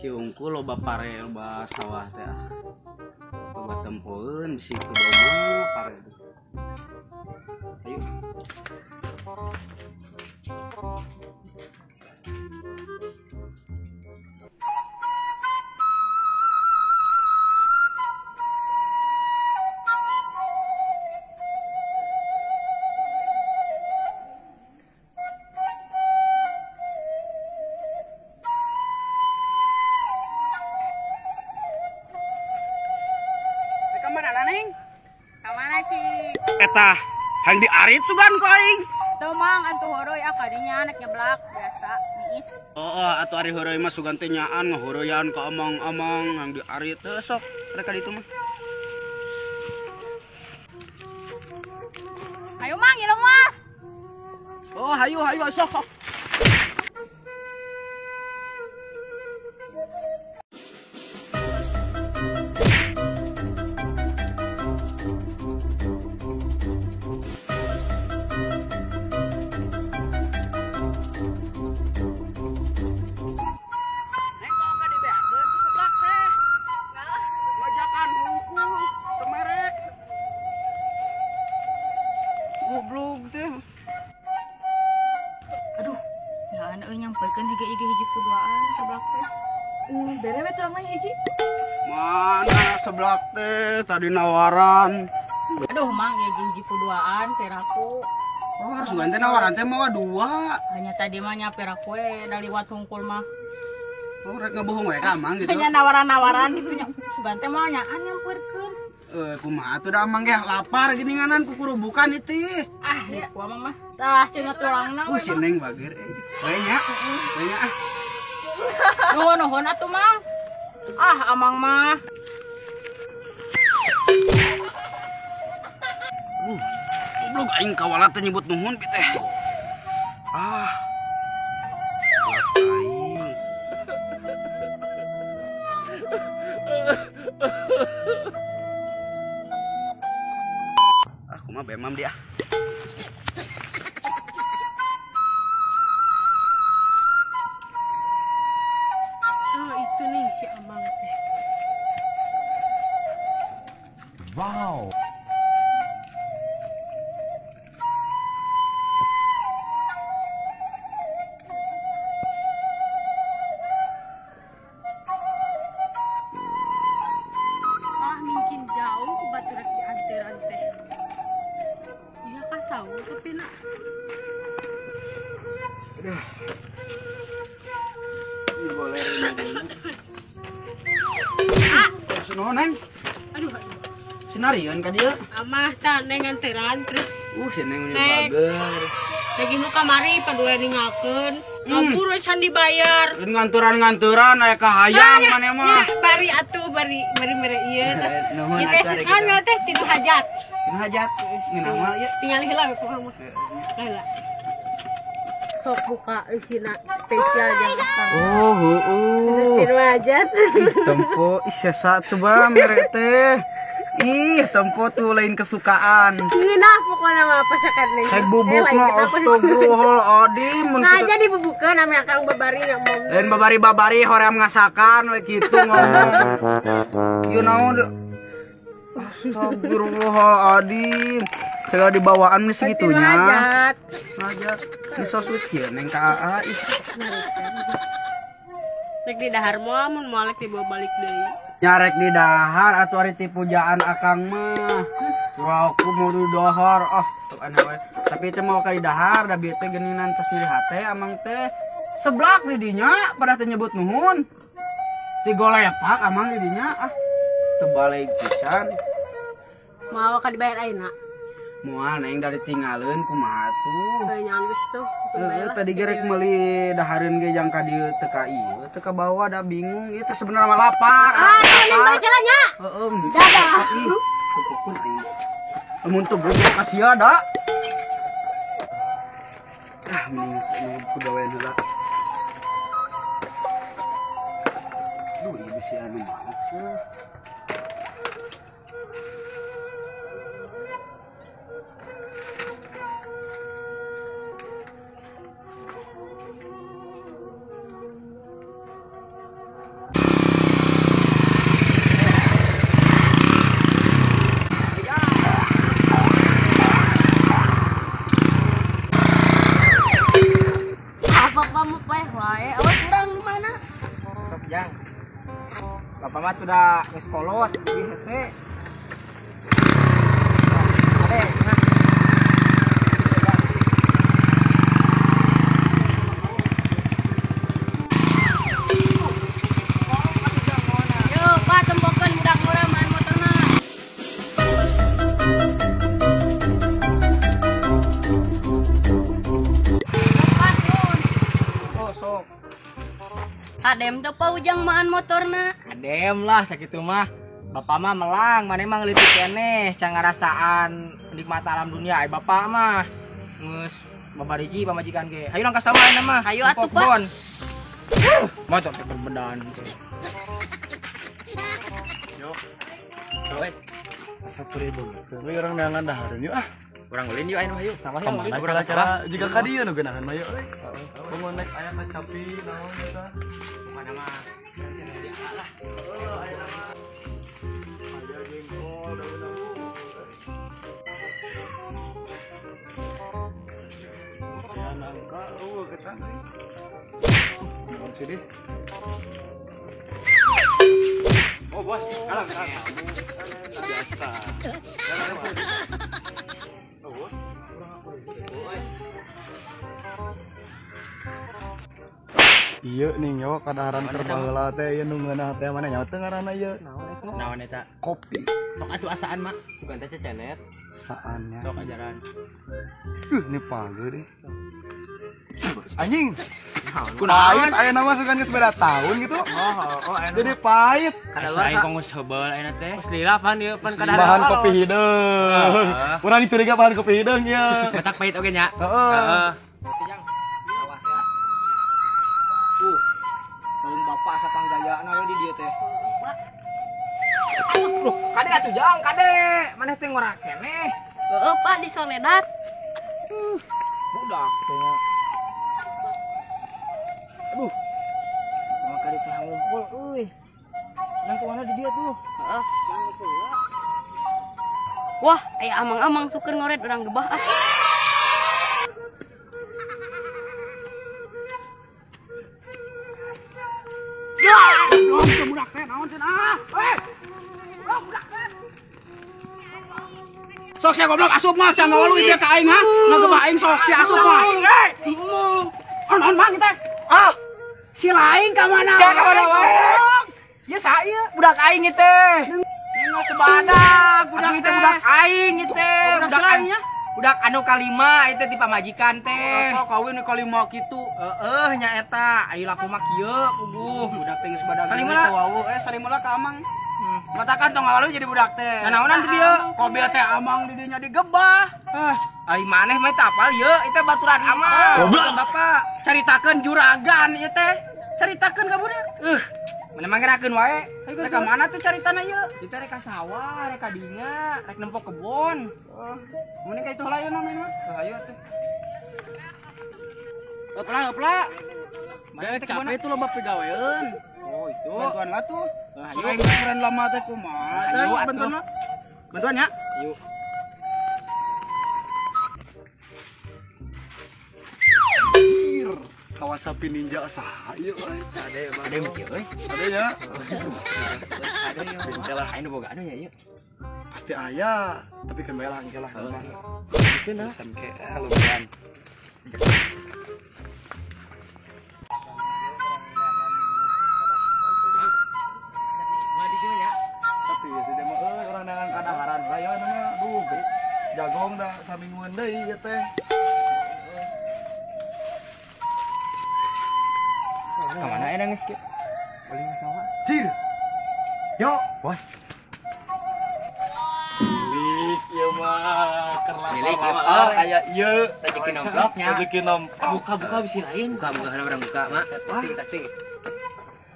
Kieu hungkul loba pare, loba sawah teh ah. Loba tempoeun bisi ku doma pare teh. Ayo. Kamana Neng? Kamana Ci? Eta, hayang diarit sugan ku aing. Tuh Mang, atuh horoy ah kadinya anak nyeblak biasa niis. Oh, atuh ari horoy mah sugan teh nyaan ngahoroyan ka amang-amang hayang diarit teh sok rek ka ditu mah. Hayu Mang, ieu mah. Oh, hayu hayu sok sok. Goblok teh. Aduh, ya euy nyamperkeun hiji hiji kuduaan seblak teh. Bere we tuang hiji. Mana seblak teh tadi nawaran. Aduh, Mang, hiji hiji kuduaan peraku. Oh, harus ganti nawaran teh mawa dua. Hanya tadi mah nya peraku we da liwat hungkul mah. Oh, rek ngebohong we ka Amang gitu. Hanya nawaran-nawaran gitu nya. Sugan teh mah nyaan nyamperkeun. Kumaha atuh da Amang ge lapar geuninganan kukurubukan itu. Ah, ya ku Amang mah. Tah cenah tulangna. Si Neng bager euy. Bae nya. Bae nya ah. Nuhun nuhun atuh Mang. Ah, Amang mah. Goblok aing kawala teh nyebut nuhun pi teh. Ah. Aing. Kumaha bemam dia. Oh, itu nih si Amang teh. Wow. Ah, mungkin jauh ku baturan di anteran teh. Iya kasau tapi nak. Aduh. Ini boleh ini. Ah, nuhun Neng. Aduh. Sinarieun ka dieu. Amah tah Neng anteran terus. Si Neng ini bager. Lagi nu kamari padua ningalkeun. Ngabur we can dibayar. Nganturan-nganturan aya kahayang maneh mah. Bari atuh bari bari mere ieu terus. Ieu teh sekarang teh tinu hajat. Tinu hajat. Ngeunah mah ieu. Tingali heula we kumaha mah. Heula. Sok buka isina spesial jeung akang. Oh, heueuh. Tinu hajat. Tempo ih sesa coba mere teh. Ih, tempo tuh lain kesukaan. Ngeunah pokona mah pasakan Neng. Saya bubukna astagfirullahaladzim. Nah, jadi bubukeun ame akang babari nya mom. Lain babari-babari hoream ngasakan we kitu ngomong. Ieu naon? Astagfirullahaladzim. Segala dibawaan nih segitunya. Hajat. Hajat. Ini so sweet kieu Neng ka AA ih. Rek di dahar moal mun moal dibawa balik deui. Nyarek di dahar atuh ari ti pujaan akang mah. Surau aku mau di dahar ah tuh aneh we. Tapi teh mau ka di dahar da bieu teh geuningan tos nyeri hate amang teh. Seblak di dinya pada teh nyebut nuhun. Ti golepak amang di dinya ah. Teu balik pisan. Moal ka dibayar ayeuna. Moal Neng dari tinggalin kumaha tuh. Heuh nya geus tuh. Heuh tadi ge rek meuli dahareun ge jang ka dieu teu ka ieu teu ka bawa da bingung ieu teh sebenarnya mah lapar. Ah, Neng balik heula nya. Heeh. Dadah. Ih, tepukun aing. Lamun teu goblok ka sia da. Ah, mending ku gawean heula. Duh, ieu bisi anu maok sih. atuh da geus kolot di hese. Ade, nah. Yo, Pak, tempokeun budak ngora main motorna. Pak, nuhun. Oh, sok. Adem teu Pak Ujang maan motorna. Adem lah sakitu mah. Bapak mah melang, maneh mah ngelipit keneh, can ngarasaan nikmat alam dunia ai bapak mah. Geus babariji pamajikan ge. Hayu langkah sama ayeuna mah. Hayu atuh, Pak. Motor teh berbedan. Yo. Asa ribu. We urang neangan dahareun yuk ah. Urang ulin yuk ayeuna hayu. Salah ya ulin urang cara jika ka dieu nu geunahan mah yuk euy. Komo naik aya kacapi naon eta. Pokona mah bisa lah. Heuh ayeuna mah. Aya jengkol daun-daun. Aya nangka eueuh ketang euy. Naon sih deh? Oh bos, kalah kalah. Biasa. Iya nih yo kadaharan keur baheula teh ieu nu ngeunah teh mana nyawa teh ngaranna ieu. Naon eta? Kopi. Sok atuh asaan mak, sugan teh cecenet. Saannya. Sok ajaran. Ini pager deh. Anjing. Pahit aya nama sugan geus beda tahun gitu. Oh, oh, jadi pahit. Kada aing kongos heubeul ayeuna teh. Geus lila pan ieu pan kadaharan. Bahan kopi hideung. Urang curiga bahan kopi hideung ieu. Batak pahit oge nya. Heeh. Saung bapak sapanggayana we di dieu teh. Aduh, kade atuh jang, kade. Maneh teh ngora keneh. Heeh, Pak, di soledat. Budak teh. Aduh. Mama kade teh ngumpul euy. Nang kumaha di dieu tuh? Heeh. Wah, aya amang-amang syukur ngoret urang gebah ah. Budak teh naon teh ah. Hei. Budak teh. Sok sia goblok asup mah sia ngawalu ieu ka aing ha. Ngagebah aing sok sia asup mah. Hei. Naon mang teh? Ah. Si lain ka mana? Sia ka mana wae? Ieu sa ieu budak aing ieu teh. Nengok sebadak budak teh budak aing ieu teh. Budak lainnya. Budak anu kalima itu ti pamajikan teh. Oh, kawin kalima kitu. Heeh, nya eta. Ayo laku mah kieu puguh. Budak teh geus badag salimula wawuh. Salimula ka amang. Matakan tong ngawalu jadi budak teh. Naonan teh dieu? Kobe teh amang di dinya digebah. Ah, ai maneh mah teh apal ieu? Itu baturan amang. Goblok. Bapak. Caritakeun juragan ieu teh. Caritakeun ka budak. Mana mangerakeun wae. Rek ka mana tuh caritana ieu? Kita rek ka sawah, rek ka dinya, rek nempo kebon. Oh, mending ka itu heula ieu mah. Hayu atuh. Eupla, eupla. Mana capek tuh loba pigaweun. Oh, itu. Bantuan lah tuh. Ayo aing keren lama teh kumaha. Ayo bantuan lah. Bantuan ya. Yuk. Kawasaki Ninja saha ieu euy. Ade mah euy. Ade nya. Ade Ade lah. Aing boga anu nya ieu. Pasti aya, tapi kan bae lah engke lah. Tulisan ke lumayan. Tapi sih mah euy urang neangan kadaharan bae anu mah. Duh, jagong da samingguan deui ieu teh. Ka mana aya geus kieu? Paling sawah. Cir. Yo, bos. Milik ieu mah keur Milik ieu mah, lapar aya ieu. Rezeki nomplok nya. Rezeki nomplok. Buka-buka bisi lain. Buka-buka urang buka, Mak. Testing, testing.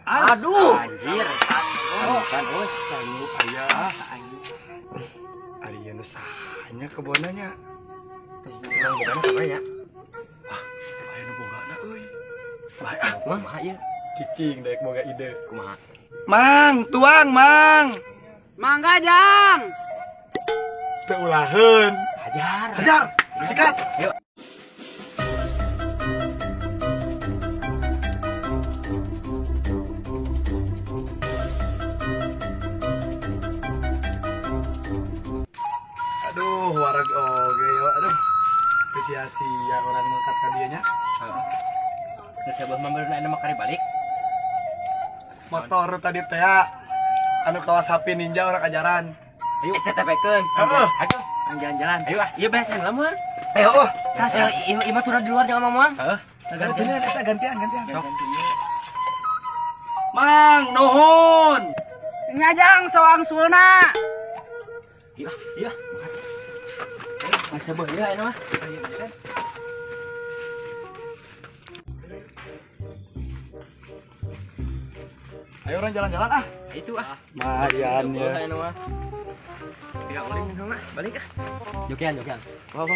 Aduh. Anjir. Kan oh sanggup aya. Ari ieu nu sahanya kebonna nya. Urang bogana sabar nya. Wah, aya nu bogana euy. Bae ah, kumaha ieu? Cicing daek boga ide. Kumaha? Mang, tuang, Mang. Mangga, Jang. Teu ulaheun. Hajar. Hajar. Sikat. Yuk. Aduh, wareg oge yo, aduh. Sia-sia orang mangkat ka dieu nya. Heeh. Geus sebuah mambeurna anu mah balik. Motor tadi teh anu Kawasaki Ninja orang ajaran. Ayo STP-keun. Heeh. Aduh, jalan-jalan. Ayo ah, ieu beresin lah moal. Ayo oh. Tah ieu mah turun di luar jangan moal. Heeh. Gantian eta gantian. Mang, nuhun. Ngajang sawangsulna. Iya, iya. Masa beuh ieu aya mah. Ayo orang jalan-jalan ah. Itu ah. Mayan ya. Ya ulin mah balik ah. Jokian. Bawa.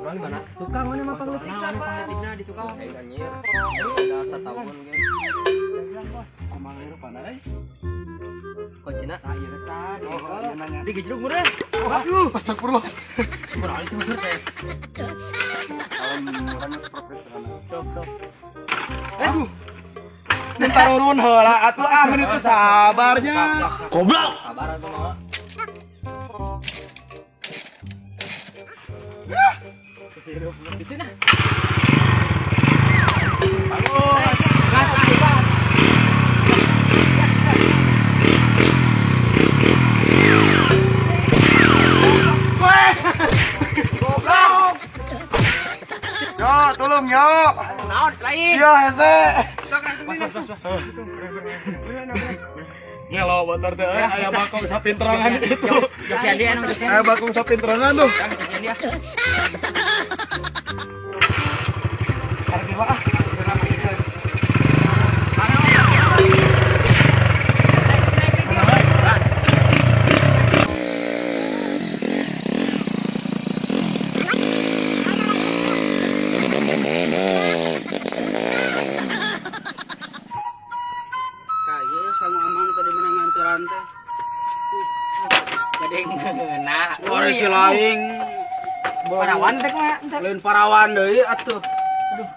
Urang di mana? Tukang mana mah pangleutikna, pangleutikna di tukang. Eh anjir. Udah satahun ge. Kumaha rupana euy? Kuncina? Tah ieu tah. Oh, nanya. Digejrug meureun. Aduh, astagfirullah. Kurang itu motor teh. Alam orangnya profesional. Sok. Aduh. Minta turun heula atuh ah menit teu sabarnya. Goblok. Sabar atuh mah. Di sini. Bangun. Gas. Goblok. Yo, tolong yo. Naon selain? Iya, hese. Was. Ngelo motor teh aya bakong sapinterangan itu. Josian dia Aya bakong sapinterangan tuh. Josian dia. Tarik ah. Nah, si laing parawan teh mah lain parawan deui atuh. Aduh.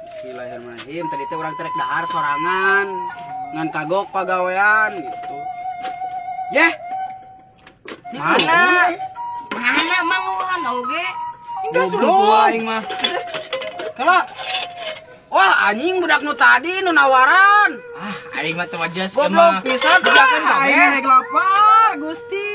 Bismillahirrahmanirrahim. Tadi teh urang terek dahar sorangan ngan kagok pagawean gitu. Yeh. Mana? Mana manguhan oge? Goblok aing mah. Kala. Wah, anjing budak nu tadi nu nawaran. Ah, aing mah teu wajas goblok pisan budakan aing rek lapar, Gusti.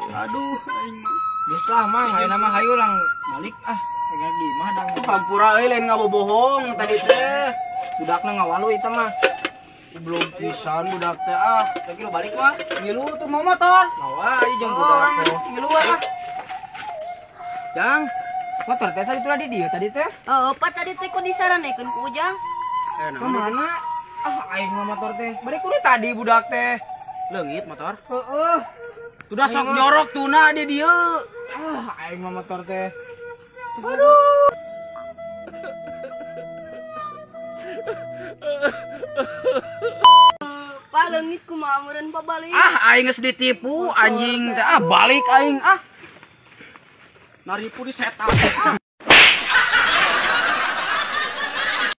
Aduh, aing mah. Geus lah mang, ayeuna mah hayu urang balik ah. Engke di imah dang. Hampura euy lain ngabobohong tadi teh. Budakna ngawalu eta mah. Belum pisan budak teh ah. Tapi lu balik mah. Ngilu tuh mau motor. Mawa ieu jeung budak teh. Ngilu ah. Jang, motor teh sakitu di dieu tadi teh. Heeh, Pak tadi teh ku disaranekeun ku Ujang. Kemana? Ah, aing mah motor teh. Balik kudu tadi budak teh. Leungit motor. Heeh. Udah sok jorok tuna di dieu. Ah, aing mah motor teh. Aduh. Pak leungit kumaha meureun Pak balik. Ah, aing geus ditipu anjing teh. Ah, balik aing ah. Naripu di setan.